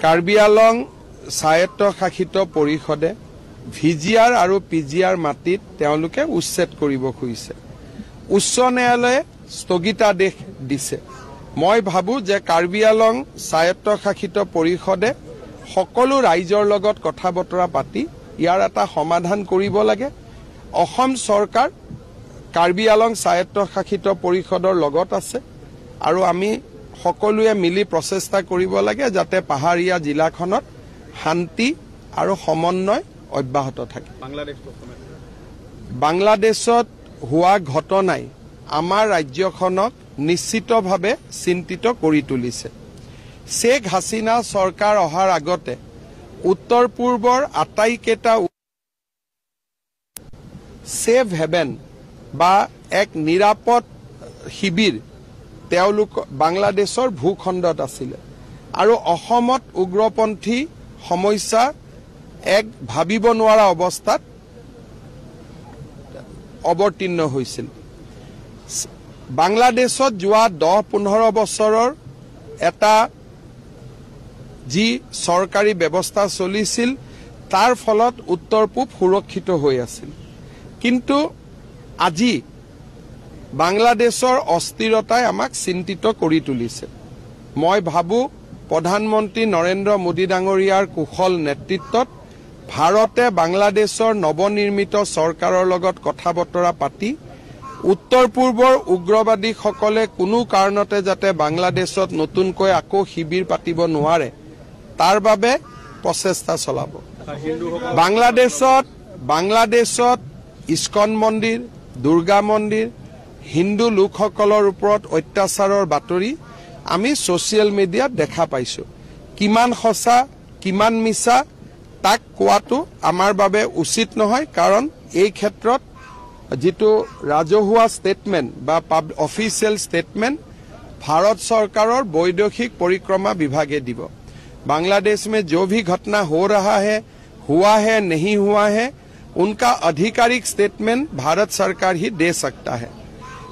কাৰ্বি আলং স্বায়ত্তশাসিত পৰিষদে ভিজিআৰ আৰু পিজিআৰ মাটিত তেওঁলোকে উচ্ছেদ কৰিব খুজিছে। উচ্চ ন্যায়ালয়ে স্থগিতাদেশ দিছে। মই ভাবো যে কাৰ্বি আলং স্বায়ত্তশাসিত পৰিষদে সকলো ৰাইজৰ লগত কথা বতৰা পাতি ইয়াৰ এটা সমাধান কৰিব লাগে। অসম চৰকাৰ কাৰ্বি আলং স্বায়ত্তশাসিত পৰিষদৰ লগত আছে আৰু আমি সকলোৱে মিলি প্ৰচেষ্টা কৰিব লাগে যাতে পাহাৰীয়া জিলাখনত শান্তি আৰু সমন্বয় অব্যাহত থাকে। বাংলাদেশত হোৱা ঘটনাই আমাৰ ৰাজ্যখনক নিশ্চিতভাৱে চিন্তিত কৰি তুলিছে। শ্বেখ হাছিনা চৰকাৰ অহাৰ আগতে উত্তৰ পূৰ্বৰ আটাইকেইটা ছেফ হেভেন বা এক নিৰাপদ শিবিৰ তেওঁলোক বাংলাদেশৰ ভূখণ্ডত আছিলে আৰু অসমত উগ্ৰপন্থী সমস্যা এক ভাবিব নোৱাৰা অৱস্থাত অৱতীৰ্ণ হৈছিল। বাংলাদেশত যোৱা 10-15 বছৰৰ এটা যি চৰকাৰী ব্যৱস্থা চলিছিল তাৰ ফলত উত্তৰ পূব সুৰক্ষিত হৈ আছিল। কিন্তু আজি বাংলাদেশৰ অস্থিৰতাই আমাক চিন্তিত কৰি তুলিছে। মই ভাবো প্ৰধানমন্ত্ৰী নৰেন্দ্ৰ মোদী ডাঙৰীয়াৰ কুশল নেতৃত্বত ভাৰতে বাংলাদেশৰ নৱনিৰ্মিত চৰকাৰৰ লগত কথা বতৰা পাতি উত্তৰ পূৰ্বৰ উগ্ৰবাদীসকলে কোনো কাৰণতে যাতে বাংলাদেশত নতুনকৈ আকৌ শিবিৰ পাতিব নোৱাৰে তাৰ বাবে প্ৰচেষ্টা চলাব। বাংলাদেশত ইস্কন মন্দিৰ, দুৰ্গা মন্দিৰ, হিন্দু লোকসকলৰ ওপৰত অত্যাচাৰৰ বাতৰি আমি ছ'চিয়েল মিডিয়াত দেখা পাইছোঁ। কিমান সঁচা কিমান মিছা তাক কোৱাটো আমাৰ বাবে উচিত নহয়, কাৰণ এই ক্ষেত্ৰত যিটো ৰাজহুৱা ষ্টেটমেণ্ট বা অফিচিয়েল ষ্টেটমেণ্ট ভাৰত চৰকাৰৰ বৈদেশিক পৰিক্ৰমা বিভাগে দিব। बांग्लादेश में जो भी घटना हो रहा है, हुआ है, नहीं हुआ है, उनका आधिकारिक स्टेटमेंट भारत सरकार ही दे सकता है।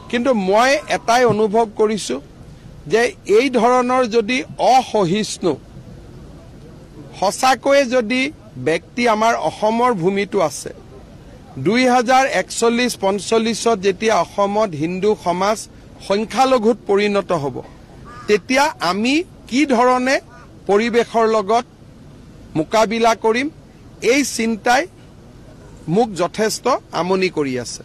কিন্তু মই এটাই অনুভৱ কৰিছোঁ যে এই ধৰণৰ যদি অসহিষ্ণু সঁচাকৈয়ে যদি ব্যক্তি আমাৰ অসমৰ ভূমিতো আছে, 2041-45 যেতিয়া অসমত হিন্দু সমাজ সংখ্যালঘুত পৰিণত হ'ব তেতিয়া আমি কি ধৰণে পৰিৱেশৰ লগত মোকাবিলা কৰিম, এই চিন্তাই মোক যথেষ্ট আমনি কৰি আছে।